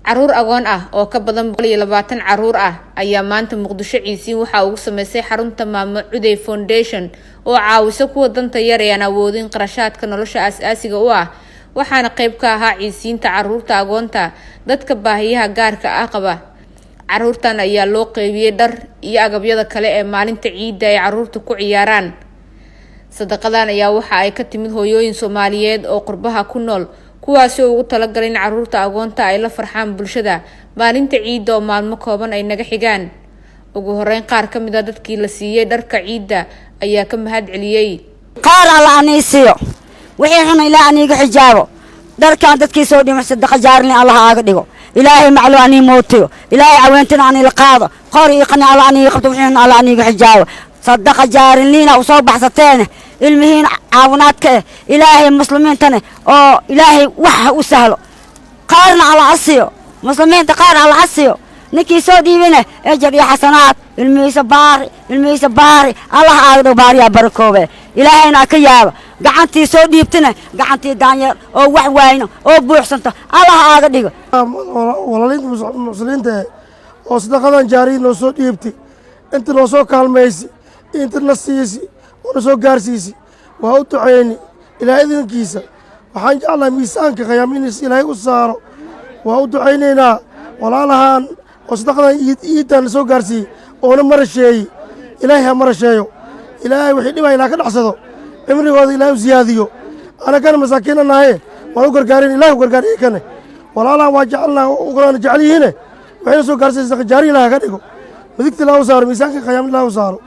Caruur agoon ah oo ka badan 120 caruur ah ayaa maanta Muqdisho ciisiin waxaa ugu sameysay xarunta Maamo Cudey Foundation oo caawisa kuwa danta yar ee aan awoodin qarashaadka nolosha aas-aasiga u ah. Waxaana qeyb ka ahaa ciisiinta caruurta agoonta dadka baahiyaha gaarka ah qaba. Caruurtan ayaa loo qeybiyey dhar iyo agabyada kale ee maalinta ciidda ay caruurta ku ciyaaraan. Sadaqadan ayaa waxa ay ka timid hooyooyin Soomaaliyeed oo qurbaha ku nool, kuwaasi oo ugu talagalay in caruurta agoonta ay la farxaan bulshada maalinta ciidda oo maalmo kooban ay naga xigaan. Ugu horeyn, qaar ka mid a dadkii la siiyey dharka ciidda ayaa ka mahad celiyey. Qaar Alla anii siiyo, wixii xun Ilaah aniiga xijaabo. Dharkaan dadkii soo dhimay sadaqa jaarini Allah aaga dhigo. Ilaahay macluu anii mootiyo, Ilaahay caweentina anii la qaado, qori iyo qani Alla aniiga qabto, wixii xun Alla aniiga xijaabo. Sadaqa jaarinliina usoo baxsateene, ilmihiin caawinaadka eh, Ilaahay muslimiintane oo Ilaahay wax u sahlo. Qaarna Alla asiyo, muslimiinta qaar Alla asiyo. Ninkii soo dhiibine ejar iyo xasanaad, ilmihiisa baari, ilmihiisa baari Allah aaga dhigo, baariyaa barakoobe. Ilaahayna ka yaabo. Gacantii soo dhiibtine gacantii daanyeer oo wax waayno oo buuxsanto Allah aaga dhigo. Walaaliinta muslimiinta eh oo sadaqadan jaariya noo soo dhiibtay, inta noo soo kaalmaysi, inta na siisi oo na soo gaarsiisi, waa u duceyni. Ilaahay idinkiisa waxaan jeclahay miisaanka khayaaminiis Ilaahay u saaro. Waa u ducaynaynaa walaalahan oo sadaqadan iiddan na soo gaarsiiyey oona marasheeyey. Ilaahay ha marasheeyo. Ilaahay wixii dhibaya ilaah ka dhacsado, cimrigooda Ilaahay u siyaadiyo. Anagana masaakiina nahaye, waan u gargaarin. Ilahay u gargaariye kane walaalahan waa jecelnaha, ugalaana jecel yihiine. Waxayna soo gaarsiisay sadaqa jaariya Ilaah ka dhigo, midigta Ilaah u saaro, miisaanka khayaam Ilaah u saaro.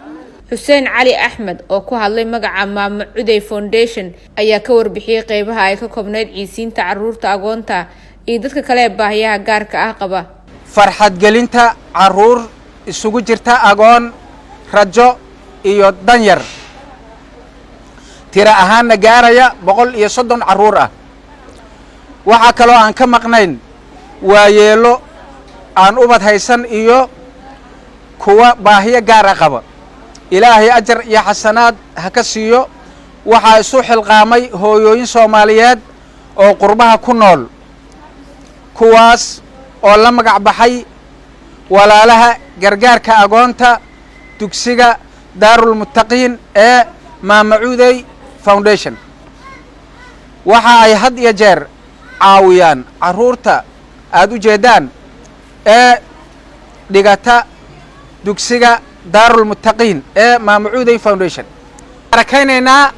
Xuseen Cali Axmed oo ku hadlay magaca Maamo Cudey Foundation ayaa ka warbixiyey qeybaha ay ka koobnayd ciisiinta caruurta agoonta iyo dadka kale ee baahiyaha gaarka ah qaba. Farxadgelinta caruur isugu jirta agoon, rajo iyo danyar, tiro ahaanna gaaraya 130 carruur ah. Waxaa kaloo aan ka maqnayn waayeelo aan ubad haysan iyo kuwa baahiyo gaara qaba. Ilaahay ajar iyo xasanaad ha ka siiyo. Waxaa isu xilqaamay hooyooyin Soomaaliyeed oo qurbaha ku nool, kuwaas oo la magac baxay Walaalaha Gargaarka Agoonta Dugsiga Daarulmuttaqiin ee Maamacuudey Foundation. Waxa ay had iyo jeer caawiyaan carruurta aada u jeeddaan ee dhigata dugsiga Daarulmuttaqiin ee Maamacuudey Foundation. Barakaynaynaa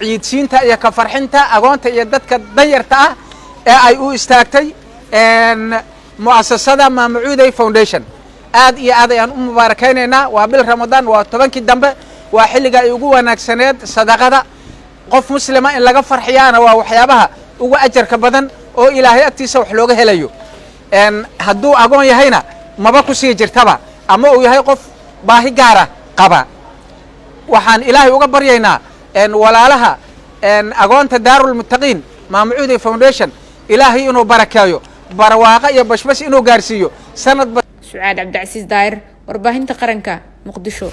ciidsiinta iyo ka farxinta agoonta iyo dadka danyarta ah ee ay u istaagtay mu'asasada Maamacuudey Foundation. Aad iyo aad ayaan u mubaarakaynaynaa. Waa bil Ramadaan, waa 10-kii dambe, waa xilliga ay ugu wanaagsaneed sadaqada. Qof muslima in laga farxiyaana waa waxyaabaha ugu ajarka badan oo Ilaahay agtiisa wax looga helayo. Hadduu agoon yahayna maba kusii jirtaba, ama uu yahay qof baahi gaara qaba. Waxaan Ilaahay uga baryaynaa walaalaha agoonta Daarulmuttaqiin Maamacuudey Foundation Ilaahay inuu barakeeyo, barwaaqo iyo bashbash inuu gaarsiiyo sanadba. Sucaad Cabdicasiis Daahir, Warbaahinta Qaranka, Muqdisho.